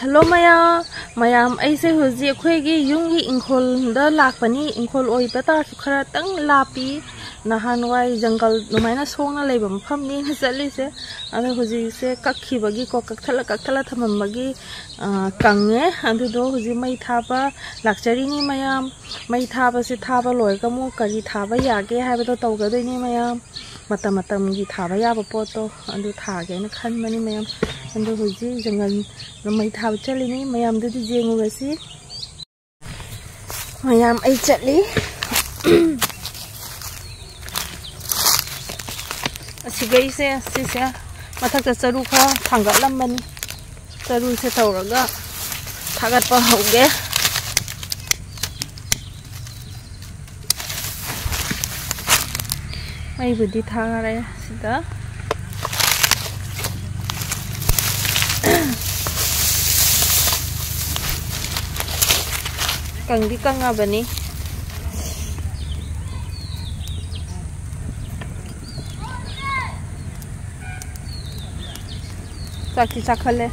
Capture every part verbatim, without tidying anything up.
Hello ꯃꯌꯥꯝ, ꯃꯌꯥꯝ, ꯑꯩꯁꯦ ꯍꯧꯖꯤꯛ ꯑꯩꯈꯣꯏꯒꯤ ꯌꯨꯝꯒꯤ ꯏꯪꯈꯣꯜꯗ ꯂꯥꯛꯄꯅꯤ꯫ ꯏꯪꯈꯣꯜ ꯑꯣꯏꯕ ꯇꯥꯔꯁꯨ ꯈꯔꯇꯪ ꯂꯥꯞꯄꯤ꯫ ꯅꯍꯥꯟꯋꯥꯏ ꯖꯪꯒꯜ ꯑꯗꯨꯃꯥꯏꯅ ꯁꯣꯡꯅ ꯂꯩꯕ ꯃꯐꯝꯅꯦꯅ ꯆꯠꯂꯤꯁꯦ꯫ ꯑꯗꯣ ꯍꯧꯖꯤꯛꯁꯦ ꯀꯛꯈꯤꯕꯒꯤꯀꯣ, ꯀꯛꯊꯠꯂ ꯀꯛꯊꯠꯂ ꯊꯝꯃꯝꯕꯒꯤ, ꯑ, ꯀꯪꯉꯦ꯫ ꯑꯗꯨꯗꯣ ꯍꯧꯖꯤꯛ ꯃꯩ ꯊꯥꯕ ꯂꯥꯛꯆꯔꯤꯅꯤ ꯃꯌꯥꯝ꯫ ꯃꯩ ꯊꯥꯕꯁꯦ ꯊꯥꯕ ꯂꯣꯏꯔꯒ ꯑꯃꯨꯛ ꯀꯔꯤ ꯊꯥꯕ ꯌꯥꯒꯦ ꯍꯥꯏꯕꯗꯣ ꯇꯧꯒꯗꯣꯏꯅꯤ ꯃꯌꯥꯝ꯫ ꯃꯇꯝ ꯃꯇꯝꯒꯤ ꯊꯥꯕ ꯌꯥꯕ ꯄꯣꯠꯇꯣ ꯑꯗꯨ ꯊꯥꯒꯦꯅ ꯈꯟꯕꯅꯤ ꯃꯌꯥꯝ꯫ ꯑꯗꯣ ꯍꯧꯖꯤꯛ ꯖꯪꯒꯜ ꯃꯩ ꯊꯥꯕ ꯆꯠꯂꯤꯅꯤ꯫ ꯃꯌꯥꯝꯗꯨꯗꯤ ꯌꯦꯡꯉꯨꯔꯁꯤ꯫ ꯃꯌꯥꯝ, ꯑꯩ ꯆꯠꯂꯤ꯫ ꯑꯁꯤꯒꯩꯁꯦ, ꯁꯤꯁꯦ ꯃꯊꯛꯇ ꯆꯔꯨ ꯈꯔ ꯊꯥꯡꯒꯠꯂꯝꯕꯅꯤ꯫ ꯆꯔꯨꯁꯦ ꯇꯧꯔꯒ ꯊꯥꯒꯠꯄ ꯍꯧꯒꯦ꯫ ꯃꯩꯕꯨꯗꯤ ꯊꯥꯔꯦ ꯁꯤꯗ꯫ ꯀꯪꯗꯤ ꯀꯪꯉꯕꯅꯤ꯫ ꯆꯥꯛꯇꯤ ꯆꯥꯛꯈꯠꯂꯦ꯫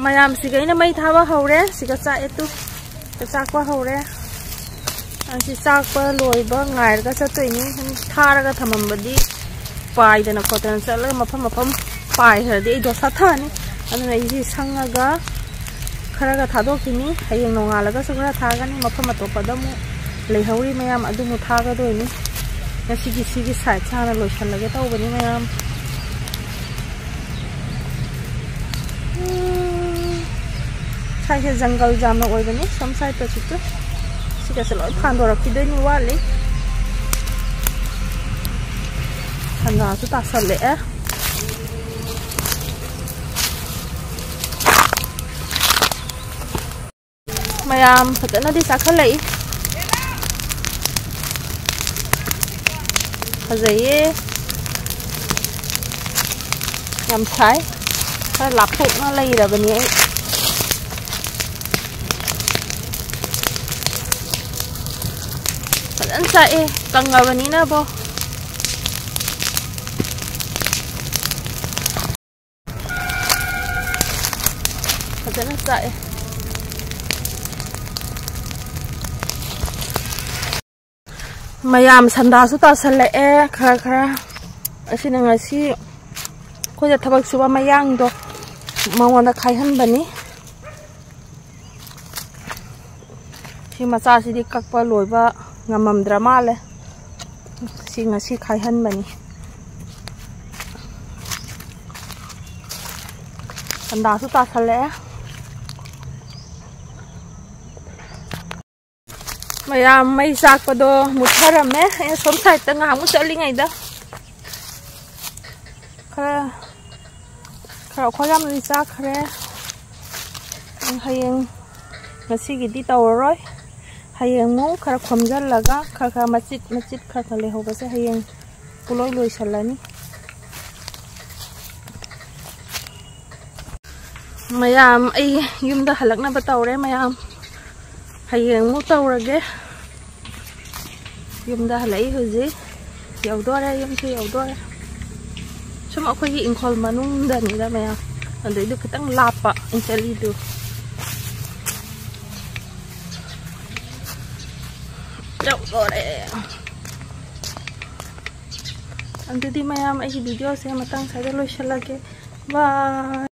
ꯃꯌꯥꯝꯁꯤꯒ ꯑꯩꯅ ꯃꯩ ꯊꯥꯕ ꯍꯧꯔꯦ꯫ ꯁꯤꯒ ꯆꯥꯛꯑꯦ ꯇꯨ꯫ ꯆꯥꯛꯄ ꯍꯧꯔꯦ꯫ ꯑꯁꯤ ꯆꯥꯛꯄ ꯂꯣꯏꯕ ꯉꯥꯏꯔꯒ ꯆꯠꯇꯣꯏꯅꯤ꯫ ꯁꯨꯝ ꯊꯥꯔꯒ ꯊꯝꯃꯝꯕꯗꯤ ꯄꯥꯏꯗꯅ ꯈꯣꯠꯇꯅ ꯆꯠꯂꯒ ꯃꯐꯝ ꯃꯐꯝ ꯄꯥꯏꯈ꯭ꯔꯗꯤ ꯑꯩ ꯗꯣꯁꯥ ꯊꯥꯅꯤ꯫ ꯑꯗꯨꯅ ꯑꯩꯁꯤ ꯁꯪꯉꯒ ꯈꯔꯒ ꯊꯥꯗꯣꯛꯈꯤꯅꯤ꯫ ꯍꯌꯦꯡ ꯅꯣꯡꯉꯥꯜꯂꯒꯁꯨ ꯈꯔ ꯊꯥꯒꯅꯤ꯫ ꯃꯐꯝ ꯑꯇꯣꯞꯄꯗ ꯑꯃꯨꯛ ꯂꯩꯍꯧꯔꯤ ꯃꯌꯥꯝ ꯑꯗꯨ ꯑꯃꯨꯛ ꯊꯥꯒꯗꯣꯏꯅꯤ꯫ ꯉꯁꯤꯒꯤ ꯁꯤꯒꯤ ꯁꯥꯏꯠꯁꯦ ꯍꯥꯟꯅ ꯂꯣꯏꯁꯤꯜꯂꯒꯦ ꯇꯧꯕꯅꯤ ꯃꯌꯥꯝ꯫ ꯎꯝ, ꯁ꯭ꯋꯥꯏꯁꯦ ꯖꯪꯒꯜ ꯌꯥꯝꯅ ꯑꯣꯏꯕꯅꯤ ꯁꯣꯝ ꯁꯥꯏꯠꯇꯁꯨ꯫ ꯁꯤꯒꯁꯦ ꯂꯣꯏ ꯐꯥꯟꯗꯣꯔꯛꯈꯤꯗꯣꯏꯅꯤ, ꯋꯥꯠꯂꯤ꯫ ꯁꯟꯗꯥꯁꯨ ꯇꯥꯁꯜꯂꯛꯑꯦ꯫ ꯃꯌꯥꯝ ꯐꯖꯅꯗꯤ ꯆꯥꯈꯠꯂꯛꯏ꯫ ꯐꯖꯩꯌꯦ꯫ ꯌꯥꯝ ꯁꯥꯏ꯫ ꯈꯔ ꯂꯥꯞꯊꯣꯛꯅ ꯂꯩꯔꯕꯅꯤ ꯑꯩ꯫ ꯐꯖꯅ ꯆꯥꯛꯑꯦ, ꯀꯪꯉꯕꯅꯤꯅꯕꯣ꯫ ꯐꯖꯅ ꯆꯥꯛꯑꯦ꯫ ꯃꯌꯥꯝ ꯁꯟꯗꯥꯁꯨ ꯇꯥꯁꯜꯂꯛꯑꯦ ꯈꯔ ꯈꯔ꯫ ꯑꯁꯤꯅ ꯉꯁꯤ ꯑꯩꯈꯣꯏꯗ ꯊꯕꯛ ꯁꯨꯕ ꯃꯌꯥꯡꯗꯣ ꯃꯉꯣꯟꯗ ꯈꯥꯏꯍꯟꯕꯅꯤ꯫ ꯁꯤ ꯃꯆꯥꯁꯤꯗꯤ ꯀꯛꯄ ꯂꯣꯏꯕ ꯉꯝꯃꯝꯗ꯭ꯔ ꯃꯥꯜꯂꯦ꯫ ꯁꯤ ꯉꯁꯤ ꯈꯥꯏꯍꯟꯕꯅꯤ꯫ ꯁꯟꯗꯥꯁꯨ ꯇꯥꯁꯜꯂꯛꯑꯦ꯫ ꯃꯌꯥꯝ ꯃꯩ ꯆꯥꯛꯄꯗꯣ ꯃꯨꯠꯊꯔꯝꯃꯦ꯫ ꯑꯩꯅ ꯁꯣꯝ ꯁꯥꯏꯠꯇ ꯉꯥꯏꯍꯥꯛꯃꯨꯛ ꯆꯠꯂꯤꯉꯩꯗ ꯈꯔ ꯈꯔ ꯑꯩꯈꯣꯏ ꯌꯥꯝꯅꯗꯤ ꯆꯥꯛꯈ꯭ꯔꯦ꯫ ꯍꯌꯦꯡ ꯉꯁꯤꯒꯤꯗꯤ ꯇꯧꯔꯔꯣꯏ꯫ ꯍꯌꯦꯡ ꯑꯃꯨꯛ ꯈꯔ ꯈꯣꯝꯖꯤꯜꯂꯒ ꯈꯔ ꯈꯔ ꯃꯆꯤꯠ ꯃꯆꯤꯠ ꯈꯔ ꯈꯔ ꯂꯩꯍꯧꯕꯁꯦ ꯍꯌꯦꯡ ꯄꯨꯂꯣꯏ ꯂꯣꯏꯁꯤꯜꯂꯅꯤ꯫ ꯃꯌꯥꯝ ꯑꯩ ꯌꯨꯝꯗ ꯍꯜꯂꯛꯅꯕ ꯇꯧꯔꯦ ꯃꯌꯥꯝ꯫ ꯍꯌꯦꯡ ꯑꯃꯨꯛ ꯇꯧꯔꯒꯦ꯫ ꯌꯨꯝꯗ ꯍꯜꯂꯛꯏ ꯍꯧꯖꯤꯛ꯫ ꯌꯧꯗꯣꯔꯦ, ꯌꯨꯝꯁꯨ ꯌꯧꯗꯣꯔꯦ꯫ ꯁꯨꯝ ꯑꯩꯈꯣꯏꯒꯤ ꯏꯪꯈꯣꯜ ꯃꯅꯨꯡꯗꯅꯤꯗ ꯃꯌꯥꯝ꯫ ꯑꯗꯩꯗꯨ ꯈꯤꯇꯪ ꯂꯥꯞꯄ ꯑꯩ ꯆꯠꯂꯤꯗꯨ꯫ ꯌꯧꯗꯣꯔꯦ꯫ ꯑꯗꯨꯗꯤ ꯃꯌꯥꯝ ꯑꯩꯒꯤ ꯚꯤꯗꯤꯑꯣꯁꯦ ꯃꯇꯥꯡ ꯁ꯭ꯋꯥꯏꯗ ꯂꯣꯏꯁꯤꯜꯂꯒꯦ꯫ ꯕꯥꯏ꯫